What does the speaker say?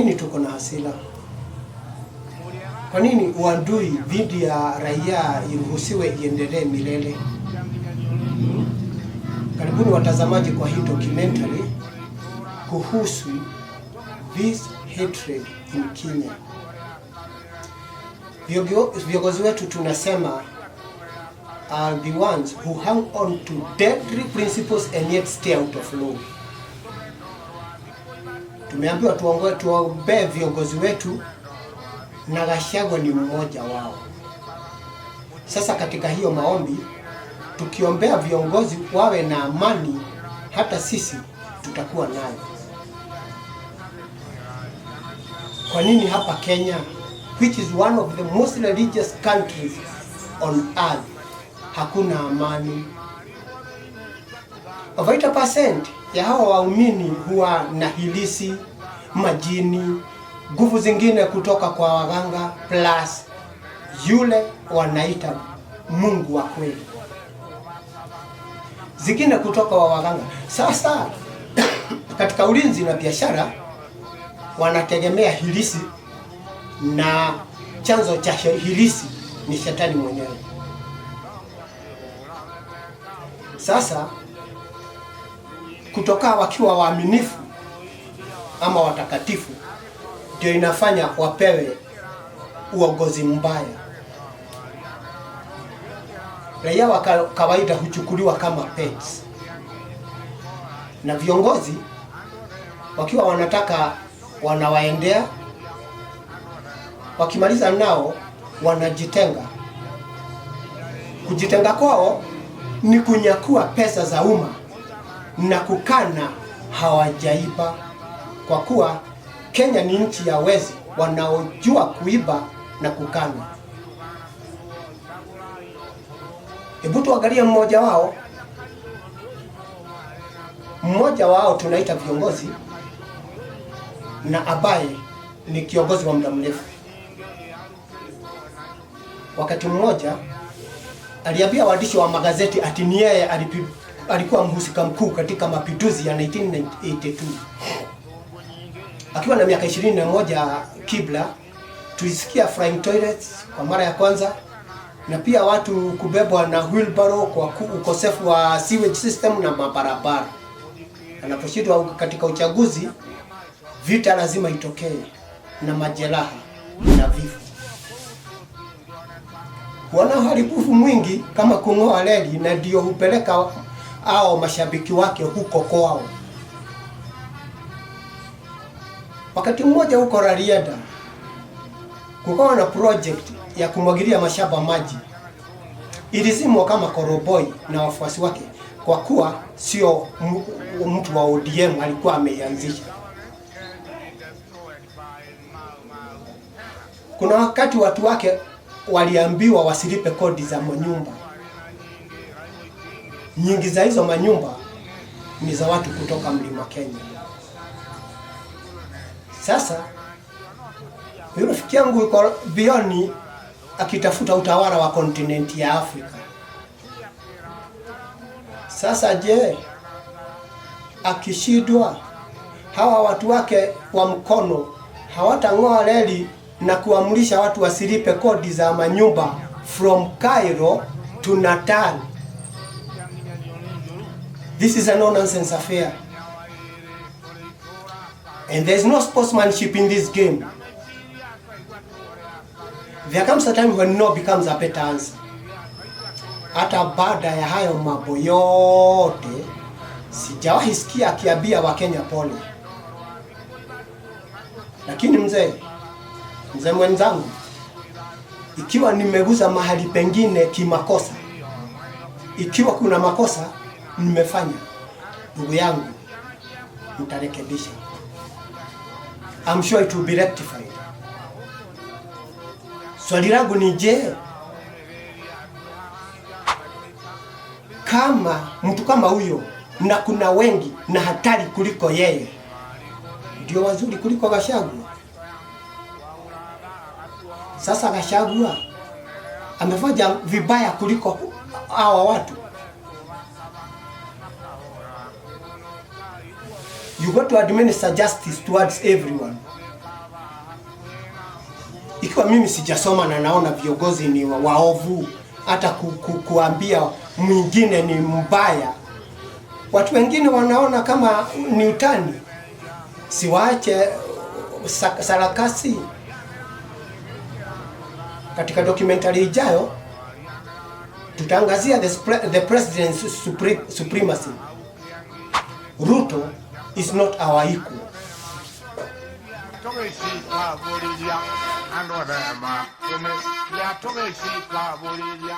Kwa nini tuko na hasira? Kwa nini uadui dhidi ya raia iruhusiwe iendelee milele? Karibuni watazamaji kwa hii documentary kuhusu this hatred in Kenya. Viongozi wetu tunasema are the ones who hang on to deadly principles and yet stay out of law. Tumeambiwa tuombee viongozi wetu na Gachagua ni mmoja wao. Sasa katika hiyo maombi tukiombea viongozi wawe na amani, hata sisi tutakuwa nayo. Kwa nini hapa Kenya, which is one of the most religious countries on earth, hakuna amani? Over 80% ya hawa waumini huwa na hilisi, majini, nguvu zingine kutoka kwa waganga, plus yule wanaita Mungu wa kweli, zingine kutoka wa waganga. Sasa katika ulinzi na biashara wanategemea hilisi, na chanzo cha hilisi ni shetani mwenyewe. Sasa kutoka wakiwa waaminifu ama watakatifu ndio inafanya wapewe uongozi mbaya. Raia wa kawaida huchukuliwa kama pets, na viongozi wakiwa wanataka wanawaendea, wakimaliza nao wanajitenga. Kujitenga kwao ni kunyakua pesa za umma na kukana hawajaiba, kwa kuwa Kenya ni nchi ya wezi wanaojua kuiba na kukana. Hebu tuangalie mmoja wao. Mmoja wao tunaita viongozi na ambaye ni kiongozi wa muda mrefu. Wakati mmoja aliambia waandishi wa magazeti ati ni yeye alikuwa mhusika mkuu katika mapinduzi ya 1982. Akiwa na miaka 21 Kibla, tulisikia flying toilets kwa mara ya kwanza na pia watu kubebwa na wheelbarrow kwa ukosefu wa sewage system na mabarabara. Anaposhindwa katika uchaguzi, vita lazima itokee na majeraha na vifo. Wana uharibifu mwingi kama kung'oa reli, na ndio hupeleka hao mashabiki wake huko kwao. Wakati mmoja huko Rarieda kukawa na project ya kumwagilia mashamba maji, ilizimwa kama koroboi na wafuasi wake, kwa kuwa sio mtu wa ODM alikuwa ameianzisha. Kuna wakati watu wake waliambiwa wasilipe kodi za manyumba. Nyingi za hizo manyumba ni za watu kutoka Mlima Kenya. Sasa huyu rafiki yangu yuko bioni akitafuta utawala wa kontinenti ya Afrika. Sasa je, akishindwa hawa watu wake wa mkono hawatang'oa reli na kuamrisha watu wasilipe kodi za manyumba from Cairo to Natal? This is a no nonsense affair. And there's no sportsmanship in this game. There comes a time when no becomes a better answer. Hata baada ya hayo mambo yote sijawahi sikia akiambia Wakenya pole. Lakini mzee mwenzangu, ikiwa nimegusa mahali pengine kimakosa, ikiwa kuna makosa nimefanya, ndugu yangu, nitarekebisha. I'm sure it will be rectified. Swali langu ni je, kama mtu kama huyo, na kuna wengi na hatari kuliko yeye, ndio wazuri kuliko Gachagua? Sasa Gachagua amefanya vibaya kuliko hawa watu. You got to administer justice towards everyone. Ikiwa mimi sijasoma na naona viongozi ni waovu, hata kuambia mwingine ni mbaya, watu wengine wanaona kama ni utani. Siwaache sarakasi. Katika documentary ijayo tutaangazia the president's supremacy. Ruto is not our equal. Tugĩcika bũrĩria andũ arĩa makũmĩria tũgĩcika bũrĩria.